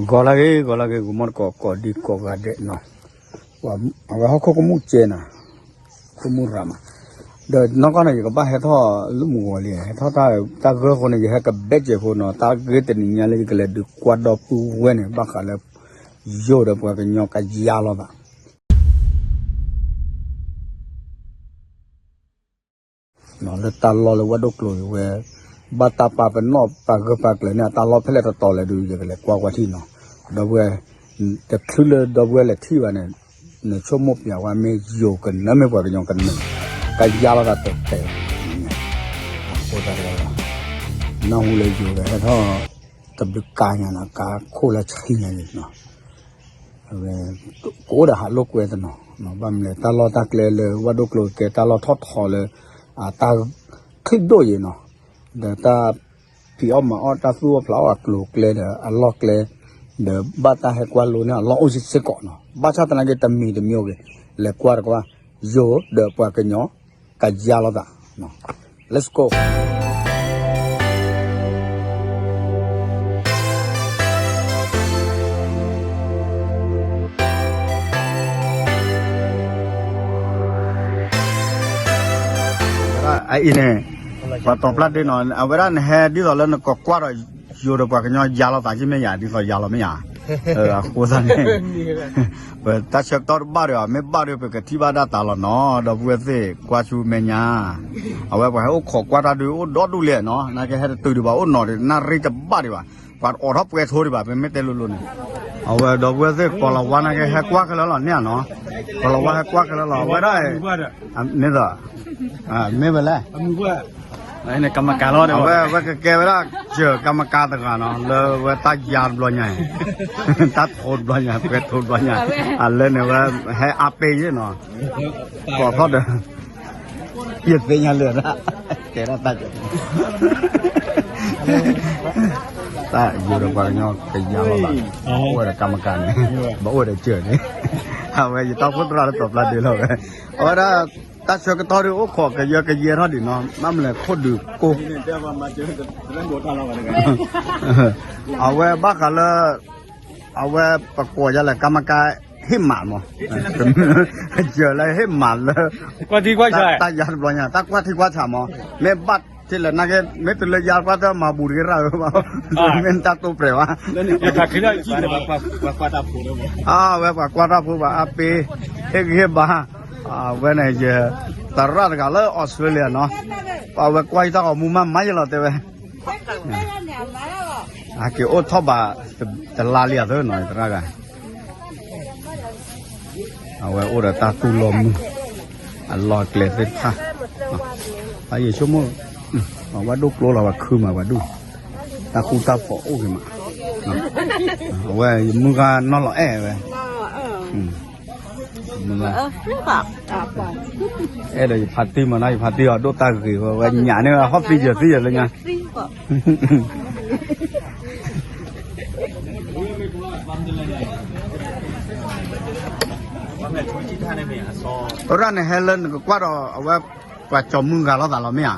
ဂီၤလၢဂ့ၤ ဂီၤလၢဂ့ၤ ဂီၤမီၢ်တကိး ကိးဒံကိးဂၤဒဲးနီၤ, အဝဲဟီၣ်ခိၣ်ကမူၣ်ကဲနၤ, ခိၣ်မူၣ်ရၤမး, ဒီးနီၢ်ကီၢ်န့ၣ် ယကဘၣ်ဟဲထီၣ်လၢမုၢ်ဂီၤလံ, ဟဲထီၣ်တၢ်ဂၢၢ်အဃိန့ၣ် ယဟဲကဘဲကဲးဖိနီၤ, တၢ်ဂ့ၢ်တနံၤညါလၢယကလဲၤဒုးကွၢ်ဒီပုၢ်ဝဲၢ်န့ၣ် ဘၣ်ဃးလၢ ယိၤဒီးပှၤကညီကယါလိာ်သး လၢတၢ်လီၢ်လၢဝၣ်ဒိၣ်ကျိၤအံၤဝဲ, ဘၣ်တၢ်ပာ်ပနီၣ်ပာ်ဂၢၢ်ပာ်ကျၢၤန့ၣ် အတၢ်လီၢ်ဖဲလဲၣ်တတီၤလဲၣ်ဒီး ယကလဲၤကွၢ်ကွၢ်ထံၣ်နီၤ, ဒီပုၢ်ဝဲၢ်, တချုးလၢဒီပုၢ်ဝဲၢ်လဲၤထံၣ်ဘၣ်န့ၣ်, နဆိကမိၣ်ပျးဝဲမ့ၢ်ယိၤကနၢမ့ၢ်ပှၤကညီကနၢ, ကယါလိာ်သးတဲာ်တဲာ်, အဃိသတးဒီး နၢ်ဟူလၢယိၤဒီးဟဲထီၣ် တဘျုးကါညါနီၤ, ကါခိၣ်လၢဆံညါန့ၣ်နီၤ ဝဲ, ကအိၣ်ဒီးဟးလိာ်ကွဲတနီၤ, ဘၣ်မနုၤလဲၣ် တၢ်လီၢ်တၢ်ကျဲလၢဝၣ်ဒိၣ်ကျိၤကဲတၢ်လီၢ်ထီၣ်ထီလၢ, အတၢ်, ချံၣ်ဒိၣ်ယံၤနီၤ, ဒီးတၢ်ဖံးအီၣ်မၤအီၣ်တၢ်သူၣ်အီၣ်ဖျးအီၣ်အကျိၤအကျဲဒီးအလီၢ်ကျဲ, ဒီးဘၣ်တၢ်ဟဲကွၢ်လိန့ၢ်အလီၢ်အိၣ်စ့ၢ်ကီးနီၤ, ဘၣ်ဆၣ်သနာ်က့တမံၤတမံၤအိၣ်ဂ့ၤ, လဲၤကွၢ်တကွၢ်, ယိၤဒီးပှၤကညီ ကယါလိာ်သး, Let's go. အအံၤန့ၣ်, ပှၤတီၤပျၢ်ဒ့နီၤ, အဝဲဒၣ်နဟဲဒ်သိးလၢနကကွၢ်ဒီး, ယိၤဒီးပှၤကညီယါလိာ်သး ယမ့ၢ်ယၤ ဒ်သိးယါလီၤမ့ၢ်ယၤ, အဃိသတးန့ၣ်, ပတၢ်ဆၢကတီၢ်တဘၣ်ဒီး မ့ၢ်ဘၣ်ဒီးပကထံၣ်ဘၣ်ဒၣ်တၢ်လီၤနီၤ, ဒီပုၢ်ဝဲၢ်သ့ၣ်ကွၢ်ဆူမဲာ်ညါ, အဝဲပှၤဟဲအိၣ်ခိးကွၢ်တၢ်ဒုးအိၣ်ဒီဒူၣ်လဲၣ်နီၤ, နာ်က့ဟဲတတုၤဒံးဘၣ်အိၣ်နီၤဒီး နၣ်ရံၣ်တဘၣ်ဒံးဘၣ်, ပှၤအိးထီၣ်ပှဲၤထိဒံးဘၣ် ပမ့ၢ်တဲလိၤလိၤန့ၣ်, အဝဲဒီပုၢ်ဝဲၢ်သ့ၣ်ကိးလီၤဝါနာ်က့ဟဲကွၢ်ခဲလၢာ်လီၤန့ၣ်နီၤ, ကိးလီၤဝါဟဲကွၢ်ခဲလၢာ်လီၤ အဝဲဒၣ်, န့ၣ်ဒီး, မ့ၢ်ဝဲလဲၣ် ကမကၤလီၤ, အဝဲကကဲဝဲဒၣ်, ကၢၤကမကၤတဂၤနီၤ လၢဝဲတၢ်ယါတဘျီညါ, တၢ်ထိတဘျီညါ ပှဲၤထိတဘျီညါ, အလၢန့ၣ်ဝဲ, ဟဲအါပ့ၤယ့ၣ်နီၤ, ကိးထီၣ်ဒီး, ယသ့ၣ်ညါလၢာ်ဒၣ်, ကဲဒၣ်တၢ်, တၢ်ယိၤဒီးပှၤကညီကယါလီၤဘၣ်, အိၣ်ဝဲဒီးကၢ်မကၢ်န့ၣ်, ဘၣ်အိၣ်ဒီးစၢၤန့ၣ်, အဝဲယတီခိၣ်သရၣ်လၢတီၤပျၢ်ဒ့လီၤဝဲ, အဝဲဒၣ်, တၢ်ဆၢကတီၢ်ဒုးအိၣ်ခိးကယၢကယဲထီၣ်ဒံးနီၤ ဘၣ်မနုၤလဲၣ်ခိၣ်ဒုးကိၢ် အဝဲဘၣ်ဃးလၢ, အဝဲပကိးယၤလဲၣ် ကၢ်မကၢ်ဟ့ၣ်မးမး, ယၢၤလၢဟ့ၣ်မးလၢ, တၢ်ယါတဘျီညါ တၢ်ကွၢ်ထံကွၢ်ဆးမး, မ့ၢ်ဘၣ်ထံၣ်လၢနာ်က့ မ့ၢ်တုၤလၢယါကွၢ်တၢ်မၤဘူးတက့ၢ်ရၣ်ဧၢဘၣ်, မ့ၢ်တၢ်တိၢ်ပြဲၤဘၣ်, အဝဲပှၤကွၢ်တၢ်ဖိဘၣ်အါပ့ၤ, ဟ့ၣ်ဂံၢ်ဟ့ၣ်ဘါ, အဝဲန့ၣ်ယ, သရၣ်တဂၤလၢအီစထြ့လယါနီၤ, အဝဲကွၢ်ယတၢ်ဂီၤမူမးမးယလီၤတဲဝဲ အက့ၤအိၣ်ထီၣ်ဘၣ်, တလါလံအသၢနီၤ သရၣ်ဂၤ, အဝဲအိၣ်ဒီးတၢ်တူၢ်လိာ်မုၢ်, အလီၢ်အကျဲသ့ၣ်တဖၣ်, အယဆိကမိၣ်, ပှၤဝဲဒိၣ်ကျိလီၤ ပှၤခုမးပှၤဒူၣ်, တၢ်ဃူတၢ်ဖိးအိၣ်က့ၤမး, အဝဲယမုၢ်ဂၤနီၢ်လီၤအဲၣ်ဝဲ အဲၣ်ဒိးယဖါတံၢ်မးနီၤ ယဖါတံၢ်အီၤဒိၣ်တၢ်ဂ့ၤဝဲ ဝဲညၣ်န့ၣ် ဟီၣ်သံယၢၤသံယၢၤလၢညါ, သရၣ်န့ၣ်ဟဲလၢနကကွၢ်ဒီးအဝဲ, ပှၤကၠီၤမုၢ်ဂၤလိာ်သးလီၤမ့ၢ်ဧါ,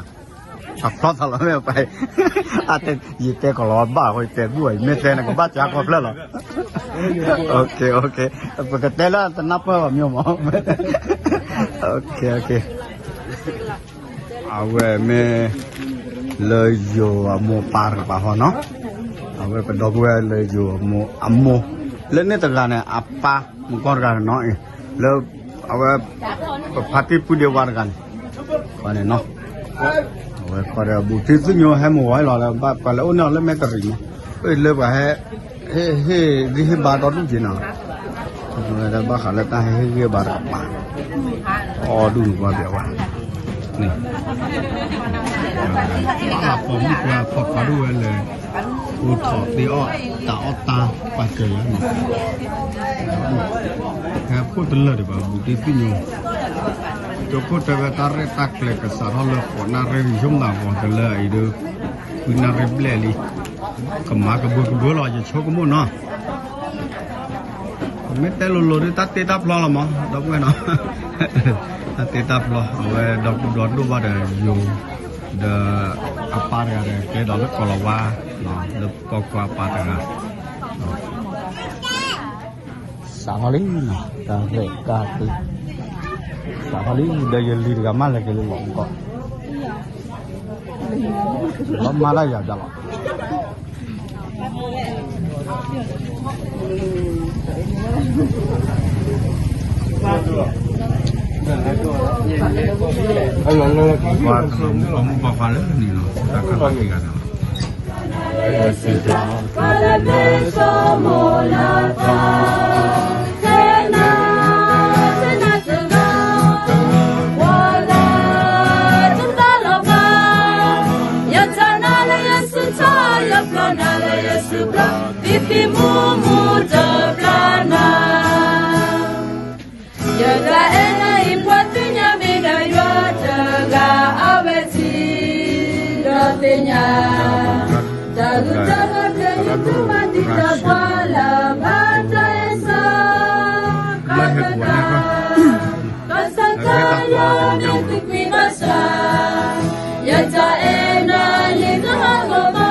အဖျီသးလီၤမ့ၢ်ပှၤ, ယတဲကီးလီၤဘၣ်အဃိ ယတဲဘူၣ်အီၤ ယမ့ၢ်တဲနကဘၣ်ကၠီၤခီဖျၢၣ်လီၤ, ပကတဲလၢတနၢ်ပၢၢ်ဘၣ်မ့ၢ်မး, အဝဲမ့ၢ်, လၢယိၤအမိၢ်ပၢ်တကပၤဃီနီၤ, အဝဲပဒီပုၢ်ဝဲၢ်လၢယိၤအမိၢ်အမိၢ်, လၢန့ၣ်တဂၤန့ၣ် အပၢ်မုၣ်ကီၢ်တဂၤန့ၣ်နီၤ, လၢ, အဝဲ, ပဖါတံၢ်ပုၢ်ဒ့ဝါတဂၤန့ၣ်, န့ၣ်နီၤ, အဝဲခီဒီးဘူးတံၢ်သူၣ်ညိဟဲမုၢ်ဂီၤလီၤလၢ ပှၤလဲၤအိၣ်န့ၢ်အီၤလၢမဲာ်တရံးန့ၣ်, လၢပှၤဟဲ, ဟ့ၣ်ဂံၢ်ဟ့ၣ်ဘါဒီဒူၣ်က့ၤနီၤ, ဘၣ်ဃးလၢတၢ်ဟ့ၣ်ဂံၢ်ဟ့ၣ်ဘါတကပၤ, အီၣ်ဒူၣ်န့ၣ်ပှၤဘၣ်ဝဲ, န့ၣ် ပာ်ဖီမုၢ်ပှၢ်ဖီဖးဒိၣ်ဝဲလၢ, အိၣ်ထီၣ်သ့အီၣ်, တၢ်အီၣ်တၢ်ပာ်စၢၤယၤန့ၣ်, ဟဲခိၣ်တလၢာ်ဒံးဘၣ် ဘူးတံၢ်သ့ၣ်ညိ, ကၠိခိၣ်တဲဝဲတၢ်ရဲၣ်တၢ်ကျဲၤကစးထီၣ်လၢဃိးနၣ်ရံၣ်ယုၢ်မးဂီၤတလၢအံၤဒီး, ဃုနၣ်ရံၣ်ဘျဲၣ်လံ, ကမၤကဘၢကဘၢလီၤ ယဆိကမိၣ်နီၤ ပမ့ၢ်တဲလိၤလိၤဒ်တၢ်တ့တၢ်ဖျီလီၤမး ဒီပုၢ်ဝဲၢ်နီၤ, တၢ်တ့တၢ်ဖျီ အဝဲဒီပုၢ်ဒီဝဲၢ်ဒိၣ်ဘၣ်ဒီးယိၤ, ဒီး, အပၢ်တဂၤဒီး ကဲဒီးလၢကီၤလၤဝါ, လၢကီၢ်ခွါအပၢ်တဂၤ, စးထီၣ်လံနီၤ, တၢ်ရဲၣ်တၢ်ကျဲၤ, စးထီၣ်လံ ဒီးယလံၤတဂၤမးလၢက့ၤလၢလီၤမူကီၢ်, လီၤမါတၢ်ယၤဒၣ်လီၤ. ပှၤတနီၤမူကီၢ်မူကီၢ်ဖးလၢန့ၣ်လီၤ, တၢ်ကးဘၣ်က့ၤဂၤန့ၣ်လီၤ. ယတၢ်အဲၣ်နၤအံၤ ပှၤသ့ၣ်ညါမ့ၢ်ဒၣ်ယွၤတဂၤ အဝဲထံၣ်ဒီးသ့ၣ်ညါ, တၢ်ဂုၤတၢ်ဂၤ တၢ်ယုၢ်တၢ်ဂၤတၢ်ယုၢ်တၢ်မၤဒ်တၢ်ပှၤလၢဘၣ်တၢ်အဲၣ်စၢၤ, ဘၣ်ဆၣ်ယၤန့ၣ် သုးကွံာ်ဘၣ်ဆၣ်, ယတၢ်အဲၣ်နၤအံၤ တဟးဂီၤဘၣ်,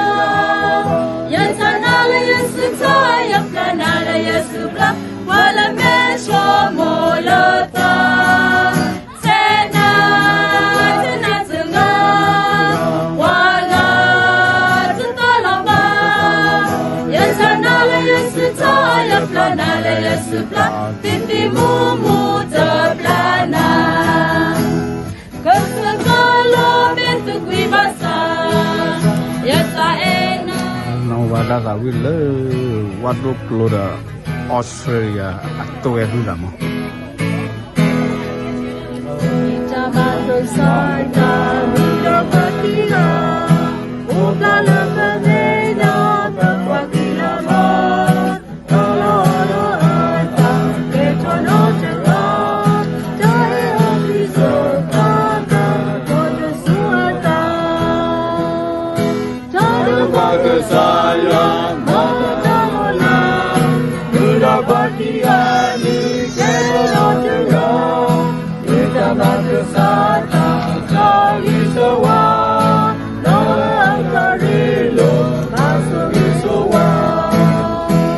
ယတၢ်နာ်လၢယစုထၢ ယပျၢ်နၤလၢယစုပျၢ်, ပှၤလၢမ့ၢ်ဆိကမိၣ်လၢတၢ် သ့ၣ်ညါ သ့ၣ်ညါတဂၤ, ပှၤလၢတတၢ်လီၤဘၣ်, ယတၢ်နာ်လၢယစုထၢ ယပျၢ်နၤလၢယစုပျၢ်, သ့ၣ်သ့ၣ်မူမူတပျၢ်နၤ ကစၢ်ကလီၤမ့ၢ်သုးကွံာ်ဘၣ်ဆၣ်, ယတၢ်အဲၣ်နၤ, နီၢ်ဝါဒၣ်သးဝံၣ်လၢ ဝၣ်ဒိၣ်ကျိဒီး အီစထြ့လယါ အတဝဲၢ်ဟုသးမး တၢ်ဘၣ်ကစၢ်တၢ်မံဒီးပှၤခံဂၤ, အိၣ်ဘျါလၢပမ့ၢ်ဒၣ်ပပှၤခံဂၤလီၤ. တၢ်လီၤအီၤဒီးအတၢ်ကဲထီၣ်နီတဂၤ, တၢ်အဲၣ်အီၤဖံးစိတၢ်သး, ဒီးတစူအတၢ် တၢ်တဘၣ်ကစၢ်ယွၤ မၤတၢ်လီၤလး, မ့ၢ်ဒၣ်ပှၤခံဂၤန့ၣ် ကဲထီၣ်နီတဂၤ, မ့ၢ်တၢ်ဘၣ်ကစၢ်တၢ် တၢ်ဂ့ၤဆိဝဲ, ဒီးအကရ့လိာ် မၤဆိၣ်ဂ့ၤဆိဝဲ ဒ်မ့ၢ်ယတၢ်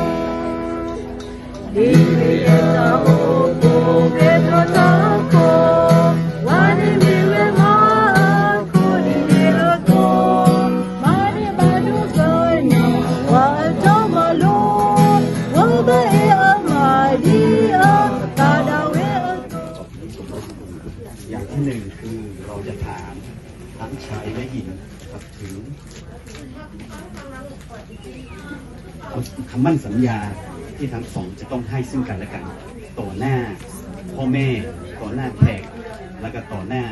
အိၣ်ဖှိၣ်ကဲထီၣ်တၢ်အဃိ, ဝၤန့ၣ်မ့ၢ်ဝဲမါအခိၣ်ဒ်န့ၣ်အသိး, မၤန့ၢ်ဘၣ်ဒိကညး ပှၤအတၢ်မၤလိ, ဝဲဘၣ်အဲၣ်အမၤဒ်အသးဒၣ်ဝဲအသိး อย่างที่หนึ่ง คือเราจะถามทั้งชายและหญิงนะครับ ถึงคำมั่นสัญญาที่ทั้งสองจะต้องให้ซึ่งกันและกัน ต่อหน้าพ่อแม่ ต่อหน้าแขก แล้วก็ต่อหน้า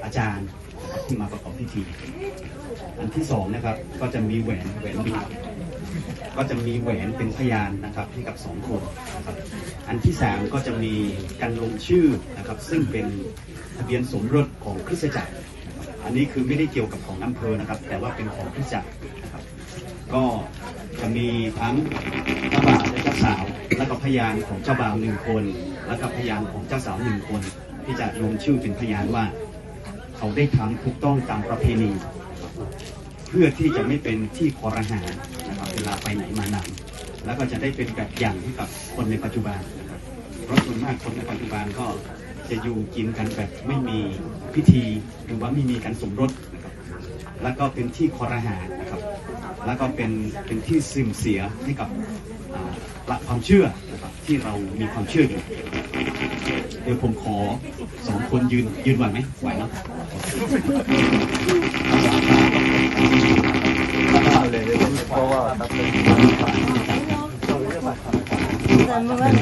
อาจารย์นะครับที่มาประกอบพิธี อันที่สองนะครับ ก็จะมีแหวน แหวนบิด ก็จะมีแหวนเป็นพยานนะครับ ให้กับสองคนนะครับ อันที่สามก็จะมีการลงชื่อนะครับ ซึ่งเป็นทะเบียนสมรสของคริสตจักรนะครับ อันนี้คือไม่ได้เกี่ยวกับของอำเภอนะครับ แต่ว่าเป็นของคริสตจักรนะครับ ก็จะมีทั้งเจ้าบ่าวและเจ้าสาว แล้วก็พยานของเจ้าบ่าวหนึ่งคน แล้วก็พยานของเจ้าสาวหนึ่งคน ที่จะลงชื่อเป็นพยานว่า เขาได้ทำถูกต้องตามประเพณี เพื่อที่จะไม่เป็นที่คอรหานะครับ เวลาไปไหนมานำ แล้วก็จะได้เป็นแบบอย่างให้กับคนในปัจจุบันนะครับ เพราะส่วนมากคนในปัจจุบันก็จะอยู่กินกันแบบไม่มีพิธี หรือว่าไม่มีการสมรสนะครับ แล้วก็เป็นที่คอรหานะครับ แล้วก็เป็น เป็นที่เสื่อมเสียให้กับ อ่า หลักความเชื่อนะครับ ที่เรามีความเชื่ออยู่ เดี๋ยวผมขอสองคนยืน ยืนไหวไหม ไหวเนาะ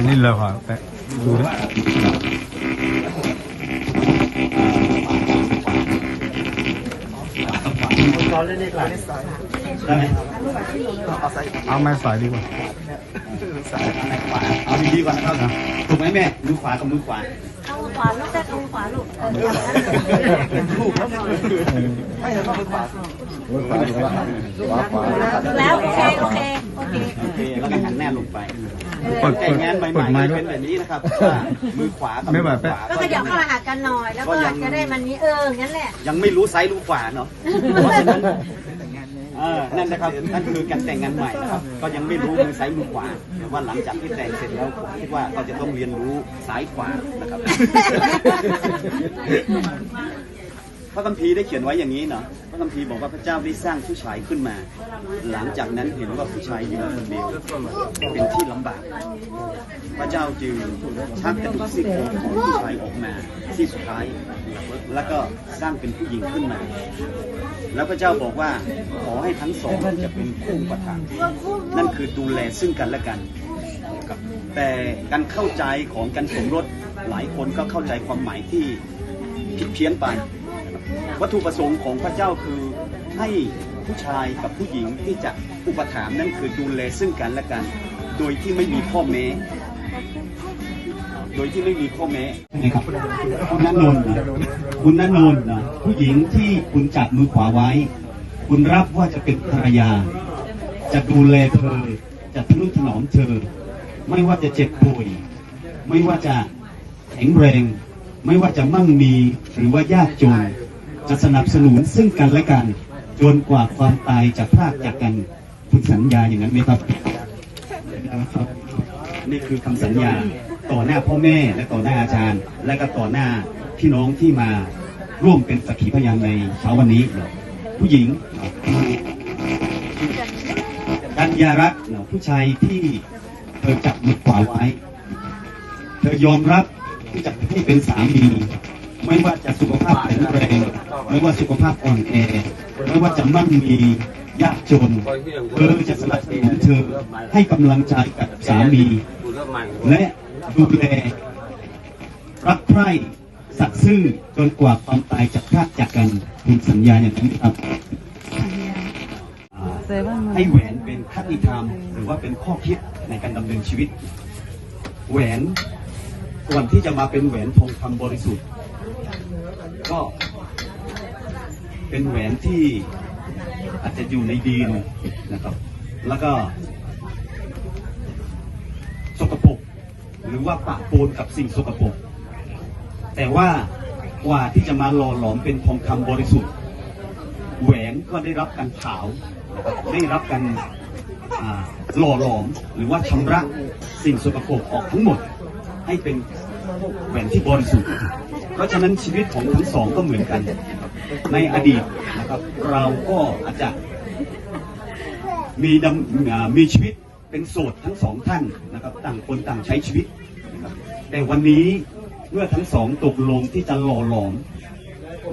นี่เลยค่ะ ดูนะ เอาไม้สายดีกว่า เอาดีๆก่อนนะครับ ถูกไหมแม่ มือขวากับมือขวา เอามือขวาลูก แม่เอามือขวาลูก เออ มือขวา แล้ว โอเค โอเค โอเค โอเค แล้วก็หันหน้าลงไป เออ เปิด แต่งงานใหม่ๆ เปิดไมค์ด้วย จะเป็นแบบนี้นะครับ ว่ามือขวากับมือขวา ก็ขยับเข้ามาหากันหน่อย แล้วก็จะได้มันนี้ เออ งั้นแหละ ยังไม่รู้ไซส์ลูกขวาเนาะ เพราะฉะนั้น เอ เออ นั่นนะครับ นั่นคือการแต่งงานใหม่นะครับ ก็ยังไม่รู้มือซ้ายมือขวา แต่ว่าหลังจากที่แต่งเสร็จแล้ว ผมคิดว่าก็จะต้องเรียนรู้ซ้ายขวานะครับ พระคัมภีร์ได้เขียนไว้อย่างนี้เนาะ พระคัมภีร์บอกว่าพระเจ้าได้สร้างผู้ชายขึ้นมา หลังจากนั้นเห็นว่าผู้ชายอยู่คนเดียวเป็นที่ลำบาก พระเจ้าจึงชักกระดูกซี่โครงของผู้ชายออกมาซี่สุดท้าย แล้วก็สร้างเป็นผู้หญิงขึ้นมา แล้วพระเจ้าบอกว่าขอให้ทั้งสองจะเป็นคู่อุปถัมภ์ นั่นคือดูแลซึ่งกันและกัน แต่การเข้าใจของการสมรส หลายคนก็เข้าใจความหมายที่ผิดเพี้ยนไป วัตถุประสงค์ของพระเจ้าคือให้ผู้ชายกับผู้หญิงที่จะอุปถัมภ์ นั่นคือดูแลซึ่งกันและกัน โดยที่ไม่มีข้อแม้ โดยที่ไม่มีข้อแม้นะครับ คุณณนนท์นะ คุณณนนท์นะ ผู้หญิงที่คุณจับมือขวาไว้ คุณรับว่าจะเป็นภรรยา จะดูแลเธอ จะทะนุถนอมเธอ ไม่ว่าจะเจ็บป่วย ไม่ว่าจะแข็งแรง ไม่ว่าจะมั่งมี หรือว่ายากจน จะสนับสนุนซึ่งกันและกัน จนกว่าความตายจะพรากจากกัน คุณสัญญาอย่างนั้นไหมครับ นี่คือคำสัญญาต่อหน้าพ่อแม่และต่อหน้าอาจารย์ และก็ต่อหน้าพี่น้องที่มาร่วมเป็นสักขีพยานในเช้าวันนี้ ผู้หญิง กัญญารัตน์ ผู้ชายที่เธอจับมือขวาไว้ เธอยอมรับที่จะให้เป็นสามี ไม่ว่าจะสุขภาพแข็งแรง ไม่ว่าสุขภาพอ่อนแอ ไม่ว่าจะมั่งมียากจน เธอจะสนับสนุนเธอ ให้กำลังใจกับสามี และดูแล รักใคร่ สัตย์ซื่อ จนกว่าความตายจะพรากจากกัน คุณสัญญาอย่างนั้นไหมครับ ให้แหวนเป็นคติธรรม หรือว่าเป็นข้อคิดในการดำเนินชีวิต แหวนก่อนที่จะมาเป็นแหวนทองคำบริสุทธิ์ ก็เป็นแหวนที่อาจจะอยู่ในดินนะครับ แล้วก็สกปรก หรือว่าปะปนกับสิ่งสกปรก แต่ว่ากว่าที่จะมาหล่อหลอมเป็นทองคำบริสุทธิ์ แหวนก็ได้รับการผาว ได้รับการ อ่า หล่อหลอม หรือว่าชำระสิ่งสกปรกออกทั้งหมด ให้เป็นแหวนที่บริสุทธิ์ เพราะฉะนั้นชีวิตของทั้งสองก็เหมือนกัน ในอดีตนะครับ เราก็อาจจะมีดำ อ่า มีชีวิตเป็นโสดทั้งสองท่านนะครับ ต่างคนต่างใช้ชีวิตนะครับ แต่วันนี้เมื่อทั้งสองตกลงที่จะหล่อหลอม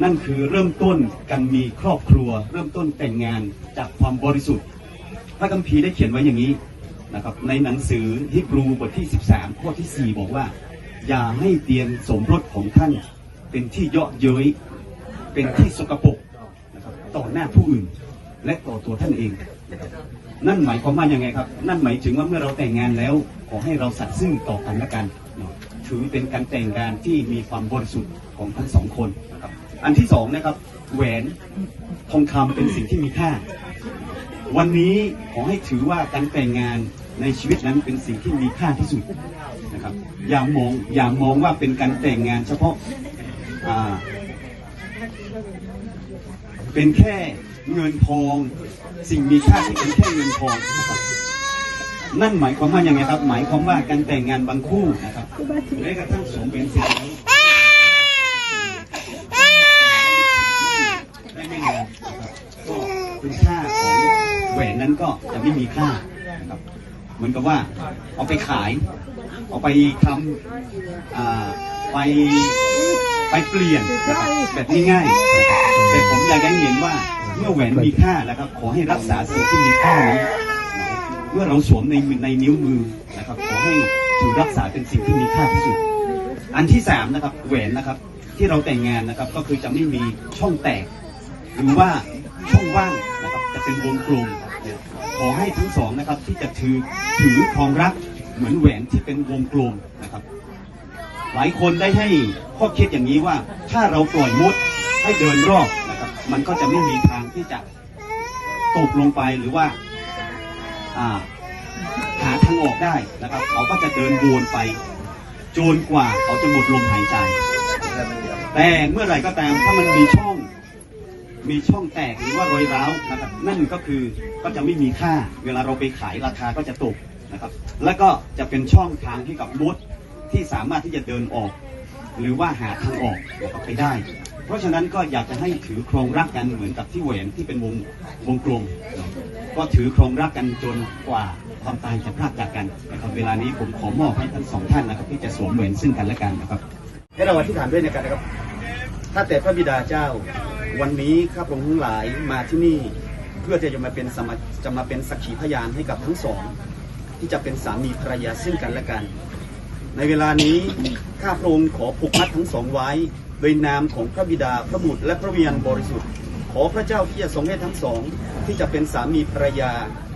นั่นคือเริ่มต้นกันมีครอบครัว เริ่มต้นแต่งงานจากความบริสุทธิ์ พระคัมภีร์ได้เขียนไว้อย่างนี้นะครับ ในหนังสือฮีบรูบทที่ สิบสาม ข้อที่ สี่ บอกว่า อย่าให้เตียงสมรสของท่านเป็นที่เยาะเย้ย เป็นที่สกปรกนะครับ ต่อหน้าผู้อื่น และต่อตัวท่านเองนะครับ นั่นหมายความว่ายังไงครับ นั่นหมายถึงว่าเมื่อเราแต่งงานแล้ว ขอให้เราสัตย์ซื่อต่อกันและกันเนาะ ถือเป็นการแต่งงานที่มีความบริสุทธิ์ของทั้งสองคนนะครับ อันที่สองนะครับ แหวนทองคำเป็นสิ่งที่มีค่า วันนี้ขอให้ถือว่าการแต่งงานในชีวิตนั้นเป็นสิ่งที่มีค่าที่สุดนะครับ อย่ามอง อย่ามองว่าเป็นการแต่งงานเฉพาะ อ่า เป็นแค่เงินทอง สิ่งมีค่าที่เป็นแค่เงินทองนะครับ นั่นหมายความว่ายังไงครับ หมายความว่าการแต่งงานบางคู่นะครับ แม้กระทั่งสวมแหวนเสร็จแล้ว ได้ไม่นานนะครับ ก็คุณค่าของแหวนนั้นก็จะไม่มีค่านะครับ เหมือนกับว่าเอาไปขาย เอาไปทำ อ่า ไป ไปเปลี่ยนนะครับ แบบง่ายๆ แต่ผมอยากให้เห็นว่าเมื่อแหวนมีค่านะครับ ขอให้รักษาสิ่งที่มีค่านี้ เมื่อเราสวมใน ในนิ้วมือนะครับ ขอให้ถือรักษาเป็นสิ่งที่มีค่าที่สุด อันที่สามนะครับ แหวนนะครับ ที่เราแต่งงานนะครับ ก็คือจะไม่มีช่องแตก หรือว่าช่องว่างนะครับ จะเป็นวงกลม ขอให้ทั้งสองนะครับ ที่จะถือ ถือครองรักเหมือนแหวนที่เป็นวงกลมนะครับ หลายคนได้ให้ข้อคิดอย่างนี้ว่า ถ้าเราปล่อยมดให้เดินรอบนะครับ มันก็จะไม่มีทางที่จะตกลงไปหรือว่า อ่า หาทางออกได้นะครับ เขาก็จะเดินวนไป จนกว่าเขาจะหมดลมหายใจ แต่เมื่อไหร่ก็ตามถ้ามันมีช่อง มีช่องแตกหรือว่ารอยร้าวนะครับ นั่นก็คือก็จะไม่มีค่า เวลาเราไปขายราคาก็จะตกนะครับ แล้วก็จะเป็นช่องทางให้กับมดที่สามารถที่จะเดินออก หรือว่าหาทางออกนะครับไปได้ เพราะฉะนั้นก็อยากจะให้ถือครองรักกันเหมือนกับที่แหวนที่เป็นวงวงกลมนะ ก็ถือครองรักกันจนกว่าความตายจะพรากจากกันนะครับ เวลานี้ผมขอมอบให้ทั้งสองท่านนะครับ ที่จะสวมแหวนซึ่งกันและกันนะครับ ให้เราอธิษฐานด้วยนะครับ ข้าแต่พระบิดาเจ้า วันนี้ข้าพระองค์ทั้งหลายมาที่นี่ เพื่อที่จะมาเป็นสมาจะมาเป็นสักขีพยานให้กับทั้งสอง ที่จะเป็นสามีภรรยาซึ่งกันและกัน ในเวลานี้ข้าพระองค์ขอผูกมัดทั้งสองไว้ โดยนามของพระบิดา พระบุตร และพระวิญญาณบริสุทธิ์ ขอพระเจ้าที่จะทรงให้ทั้งสอง ที่จะเป็นสามีภรรยา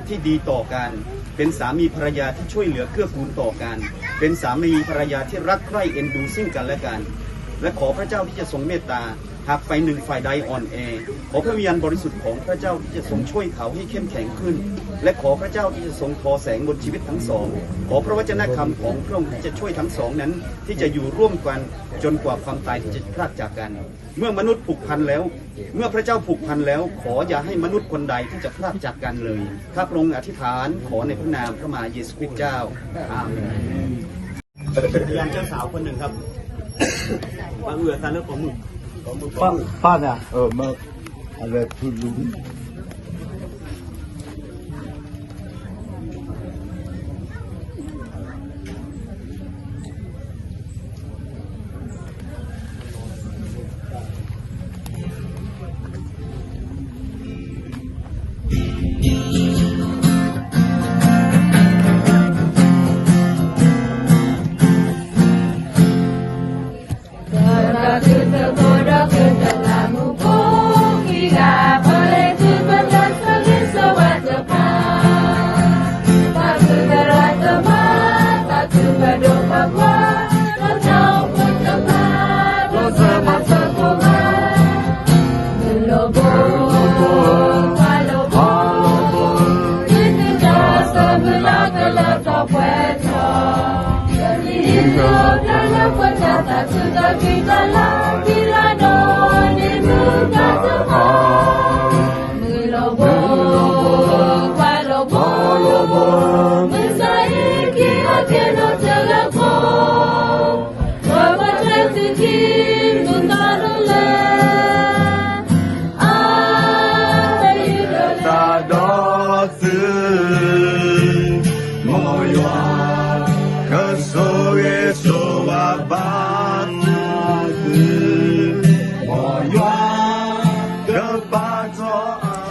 ที่ดีต่อกัน เป็นสามีภรรยาที่ช่วยเหลือเกื้อกูลต่อกัน เป็นสามีภรรยาที่รักใคร่เอ็นดูซึ่งกันและกัน และขอพระเจ้าที่จะทรงเมตตา หากฝ่ายหนึ่งฝ่ายใดอ่อนแอ ขอพระวิญญาณบริสุทธิ์ของพระเจ้าที่จะทรงช่วยเขาให้เข้มแข็งขึ้น และขอพระเจ้าที่จะทรงทอแสงบนชีวิตทั้งสอง ขอพระวจนะคำของพระองค์ที่จะช่วยทั้งสองนั้น ที่จะอยู่ร่วมกันจนกว่าความตายที่จะพรากจากกัน เมื่อมนุษย์ผูกพันแล้ว เมื่อพระเจ้าผูกพันแล้ว ขออย่าให้มนุษย์คนใดที่จะพรากจากกันเลย ข้าพระองค์อธิษฐานขอในพระนามพระมหาเยซูคริสต์เจ้า อาเมน พยานเจ้าสาวคนหนึ่งครับ มาเอือซาเลิกปอมือ ป้าป้าเนี่ย เออ มา อะไรคือลุง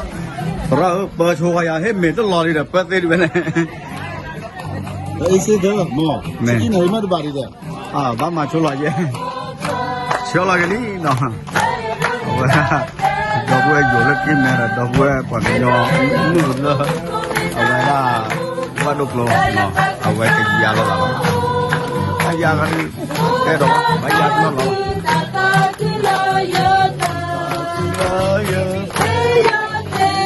သရၣ်ဧၢ ပၢဆိဃီယၤ ဟ့ၣ်မ့ၤတလီၤလံဒီး ပၢသ့ဒံးဝဲန့ၣ် မ့ၢ် ဘၣ်မၤဆိလီၤယဲ ဆှၢလီၤက့ၤလံနီၤ အဝဲဒၣ် ဒီပုၢ်ဝဲၢ်ယိၤလၢက့ၤမဲဒီး ဒီပုၢ်ဝဲၢ်ပှၤကညီမုၣ်လၢ အဝဲဒၣ် ဘၣ်ဒိၣ်ကျိ အဝဲကယၤလီၤလီၤ အယၤကဒု တဲဒီး ဘၣ်ယၤတနီၤလီၤ ကန့ၣ်ယါနီၤ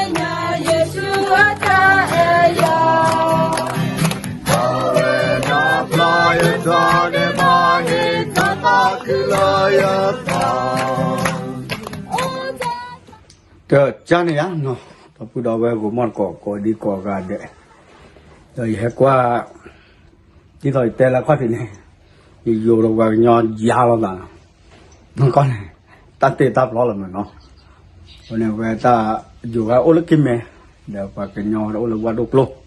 ဒီပုၢ်ဒီဝဲၢ်ဂီၤမီၢ်တကိး ကိးဒံကိးဂၤဒဲး ဒီးယဟဲကွၢ် ဒ်သိးယတဲလၢခီၣ်ထံးန့ၣ် ယယိၤဒီးပှၤကညီယါလိာ်သး မ့ၢ်ကီၢ်န့ၣ် တၢ်တ့တၢ်ဖျီလီၤမ့ၢ်နီၤ အဃိန့ၣ် အဝဲတၢ်ယိၤဂၤအိၣ်လၢက့ၤမဲ ဒီးပှၤကညီအိၣ်လၢဝၣ်ဒိၣ်ကျိ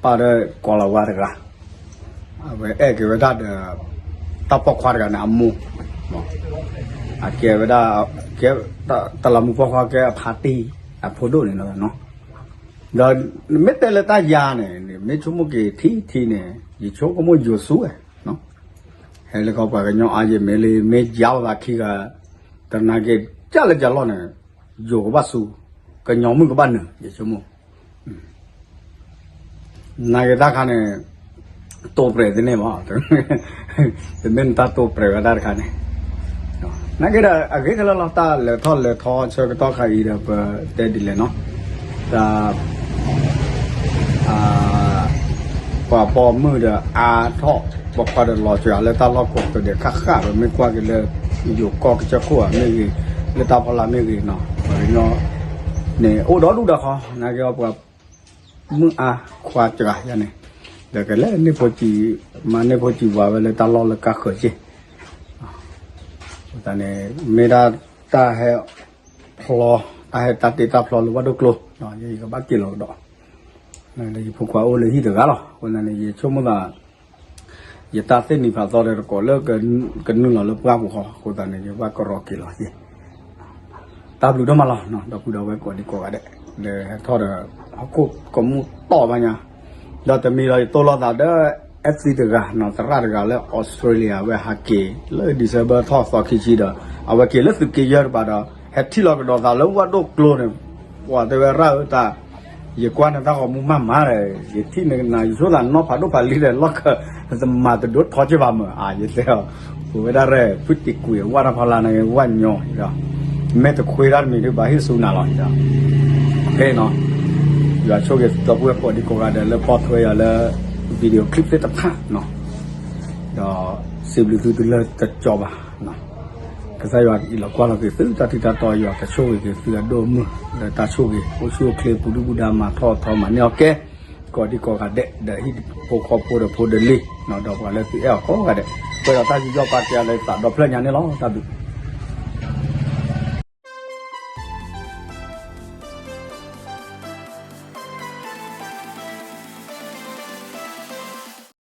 ပၢ်ဒီးကိးလီၤဝါတဂၤ အဝဲအဲၣ်က့ၤဝဲဒၣ်ဒီး တၢ်ပိာ်ခွါတဂၤန့ၣ် အမိၢ် အကဲဝဲဒၣ် ကဲ တၢ်လီၤမူပိာ်ခွါကဲအဖါတံၢ် အဖိဒိၣ်န့ၣ်လီၤနီၤ ဒီးနမ့ၢ်တဲလၢတၢ်ယါန့ၣ် မ့ၢ်ဆိကမိၣ်က့ၤထံထံန့ၣ် ယဆိကမိၣ်ယိၤဆူဝဲ ဟဲလၢခီပှၤကညီအါယဲၢ်မ့ၢ်လံ မ့ၢ်ယါလိာ်သးခံဂၤ တနာ်က့ၤ ကၢ်လၢယၤလီၢ်န့ၣ် ယိၤကဘၣ်စူၤ ကညီမုၣ်ကဘၣ်နၢၤ ယဆိကမိၣ် နာ်က့ၤတၢ်ခါန့ၣ် တိာ်ပြဲးတန့ၢ်ဘၣ် တမ့ၢ်နတၢ်တိာ်ပြဲးဝဲဒၣ်တခါန့ၣ် နာ်က့ၤဒီး အဂ့ၢ်ခဲလၢာ်လီၤ တၢ်လဲၤထီၣ်လဲၤထီဆၢကတီၢ်ခါအံၤဒီး ပတဲဒ်လဲၣ်နီၤ တၢ် ပှၤပိာ်မုၣ်ဒီးအါထီၣ် ပိာ်ခွါဒီးလီၤစှၤလၢတၢ်လီၢ်ကိးကဒီးခၣ်ဃၣ်ဒီး မ့ၢ်ကွၢ်က့ၤလၢ ယိၤကီၢ်ကစၢၢ်ခိၣ်ဧါမ့ၢ်ဂ့ၤ လၢတၢ်ဖီလာ်မ့ၢ်ဂ့ၤနီၤ, ပှၤကညီန့ၣ် အိၣ်ဒီးဒူၣ်ဒီးဃီ, နာ်က့အီၤပှၤ မုၢ်အါခွါစှၤယၤန့ၣ်, ဒီးကလဲၤန့ၢ်ဖိစံး, မၤန့ၢ်ဖိစံးပှၤဝဲလၢတၢ်လီၢ်လၢကါဃၢၤက့ၢ်, အဃိသတးန့ၣ် မ့ၢ်ဒၣ်တၢ်ဟဲဖျီ, တၢ်ဟဲတၢ်တ့တၢ်ဖျီလၢဝၣ်ဒိၣ်ကျိ, ယကဘၣ်က့ၤလီၤကဒီး, လၢယဖိခွါအိၣ်လၢဟံၣ်တဂၤလီၤ. အဃိသတးန့ၣ် ယဆိကမိၣ်သး ယတၢ်သ့ၣ်နံၤဖးသီဒီးတကိးလၢကနုာ်လီၤလၢပှၢ်ပူၤဃီ, အဃိသတးန့ၣ် ယဘၣ်ကရီက့ၤလီၤက့ၤ, တၢ်ဘျုးဒိၣ်မးလီၤ. ဒီပုၢ်ဒီဝဲၢ်ကိးဒံကိးဂၤဒဲး လၢဟဲထီၣ်ဒီး ဟီၣ်ခိၣ်ကမူၣ်တီၢ်ဘၣ်ညါ, ဒီးတမံၤလီၤ ယတိၢ်လိာ်သးဒီး အဲၣ်သံတဂၤနီၤ, သရၣ်တဂၤလၢ Australia ဝဲဟးက့ၤလၢ December ထီၣ်သီခံဆံဒီး အဝဲက့ၤလၢသုးက့ယဲၢ်တပၤဒီး ဟဲထံၣ်လီၤကဒီးသးလၢဝၣ်ဒိၣ်ကျိန့ၣ်, ပှၤတဲဝဲရၣ်ဧၢတၢ် ယကွၢ်နတၢ်ဂီၤမူမးမးဒီး ယထံၣ်နကနၤ ယဆိသးနီၢ်ဖးဒိၣ်ဖးလံဒီး လီၢ်ခၢၣ် မၤတဒိၣ်ထီက့ဘၣ်မၢ်, ယတဲအီၤ, ပဝဲဒၣ်ရဲၣ် ဖုတံာ်ကွံာ်ဝၣ်တၢ်ဖီလာ်န့ၣ် ဝၣ်ညီဒီး မ့ၢ်တခွ့တၢ်တမံၤဒုး ဘၣ်ဟ့ၣ်စူနၤလီၤ. ဖဲနီၤ ယွၤဆိၣ်ဂ့ၤဒီပုၢ်ဝဲၢ်ကိးဒံကိးဂၤဒဲးလၢပိာ်ထွဲယၤလၢ video clip သ့ၣ်တဖၣ်နီၤ, ဒီးစံးဘျုးသုတလၢတကီဘၣ်. ကစၢ်ယွၤအံးလီၤကွၢ်လီၤက့ၤသုတၢ်ထံၣ်တၢ်တီ, ယွၤကဆိၣ်ဂ့ၤက့ၤသုအဒိၣ်အမုၢ် လၢတၢ်ဆိၣ်ဂ့ၤ အိၣ်ဆူၣ်အိၣ်ချ့ပူၤဒုၣ်ပူၤဒါမၤထီၣ်ထီမၤန့ၢ်အီၣ်ကဲ ကိးဒံကိးဂၤဒဲး ဒီးဟံၣ်ဖိဃီဖိဒီးဖိဒလ့ၣ်, ဒီးပှၤလၢသုအဲၣ်အီၤကိးဂၤဒဲး, ပှဲၤဒီးတၢ်ယူးယီၣ်ပာ်ကဲလၢသးဒီဖျၢၣ်ညါန့ၣ်လီၤ. တၢ်ဘျုး